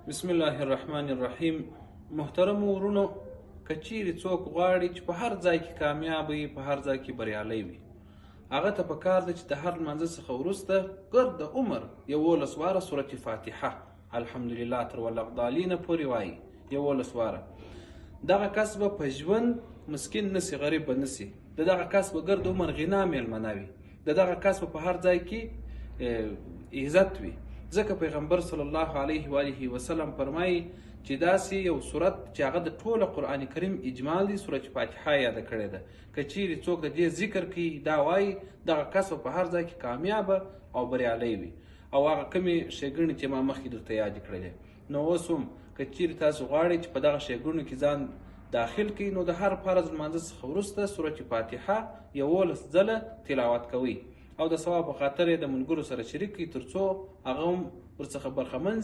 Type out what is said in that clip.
بسم الله الرحمن الرحیم. محترمو ورونو، که چیرې څوک غواړي چې په هر ځای کې کامیاب وي، په هر ځای کې بریالی وي، هغه ته په کار ده چې د هر لمانځه څخه وروسته ګرد د عمر 11 واره سورت فاتحه الحمدلله تر ولقدالینه پورې وایي، 11 واره. دغه کس به په ژوند مسکین نسی، غریب به نسی. د دغه کس به ګرد عمر غنا میلمنه وي، د دغه کس به په هر ځای کې عزت وي. ځکه پیغمبر صلی الله علیه و آله وسلم فرمایي چې داسې یو سورت چې هغه د ټوله قرآن کریم اجمال دی، سورت فاتحه یاده کړې ده. که چیرې څوک د دې ذکر کوي، دا وایي، دغه کس به په هر ځای کې کامیابه او بریالی وي. او هغه کومې ښېګڼې چې ما مخکې درته یادې کړلې، نو اوس هم که چیرې تاسو غواړئ چې په دغه ښېګڼو کې ځان داخل کړئ، نو د هر فرض لمانځه څخه وروسته سورت فاتحه 11 ځله تلاوت کوئ او د ثواب په خاطر یې د ملګرو سره شریک کړئ، تر څو هغه هم ورڅخه برخمن